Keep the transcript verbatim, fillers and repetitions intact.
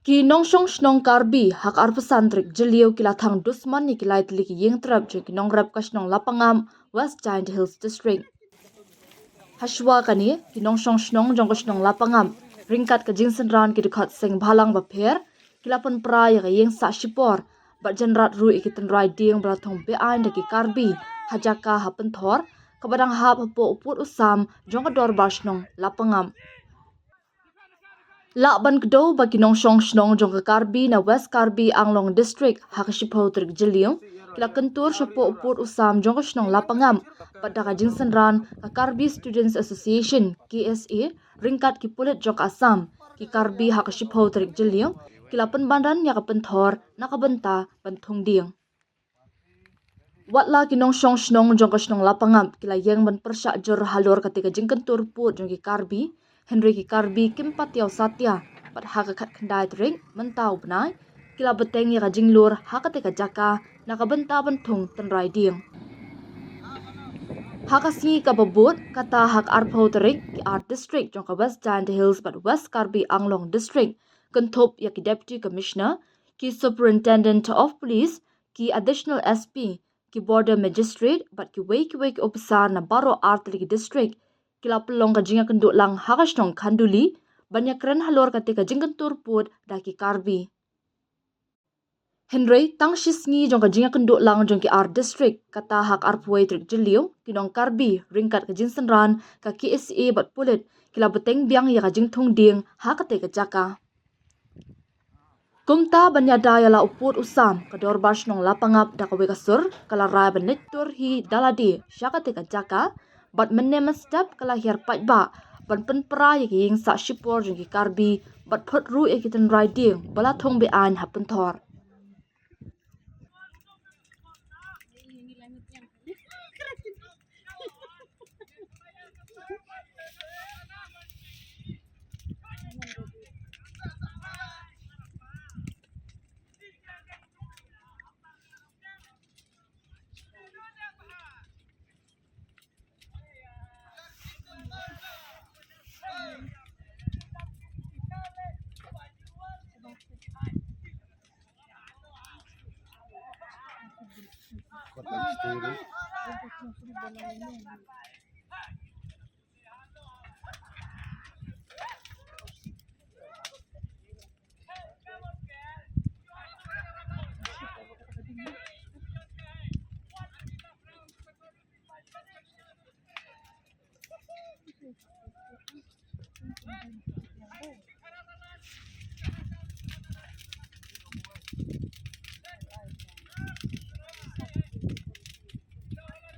Ki nongshong shnong Karbi ha ka arphew san tarik Jylliew ki la thang dusmon ïa ki lai tylli ki ïing trep jong ki nongrep ka shnong Lapangap, West Jaintia Hills District. Hashwa kane, ki nongshong shnong jong ka shnong Lapangap ryngkat ka jingsynran ki dkhot seng bhalang bapher ki la pynpra ïa ka ïing sah shipor bad jynrat ruh ïa ki tynrai dieng ba la thung beaiñ da ki Karbi ha jaka ha Pynthor, kaba dang hap hapoh u pud u sam jong ka dorbar shnong Lapangap. Lah ban kdew ba ki nongshong shnong jong ka Karbi na West Karbi Anglong District ha ka shiphew tarik Jylliew ki la kyntur shapoh u pud u sam jong ka shnong Lapangap bad da ka jingsynran ka Karbi Students Association, K S A, ryngkat ki pulit jong ka Assam, ki Karbi ha ka shiphew tarik Jylliew ki la pynban ïa ka Pynthor na ka bynta ban thung dieng. Wat la ki nongshong shnong jong ka shnong Lapangap ki la ïeng ban pyrshah jur halor kata ka jingkyntur pud jong ki Karbi, hynrei ki Karbi kim pat ïaw satia bad ha ka khatkhyndai tarik mynta u bnai ki la bteng ïa ka jinglur ha kata ka jaka na ka bynta ban thung tynrai dieng. Ha ka sngi kaba bud, kata ha ka arphew tarik, ki ar district jong ka West Jaintia Hills bad West Karbi Anglong District, kynthup ïa ki Deputy Commissioner, ki Superintendent of Police, ki Additional S P, ki Border Magistrate bad kiwei kiwei ki ophisar na baroh ar tylli ki district ki la pynlong ka jingïakynduh lang ha ka shnong Khanduli ban ïakren halor kata ka jingkyntur pud da ki Karbi. Hynrei tang shi sngi jong ka jingïakynduh lang jong ki ar district, kata ha ka arphew tarik Jylliew, ki nong Karbi ryngkat ka jingsynran ka K S A bad pulit ki la bteng biang ïa ka jingthung dieng ha kata ka jaka. Kumta ban ïada ïa la u pud u sam, ka dorbar shnong Lapangap da kawei ka sur ka la rai ban leit tur hi da lade sha kata ka jaka bad mynne mynstep ka la hiar paidbah ban pynpra ïa ki ïing sah shipor jong ki Karbi bad phut ruh ïa ki tynrai dieng ba la thung beaiñ ha Pynthor.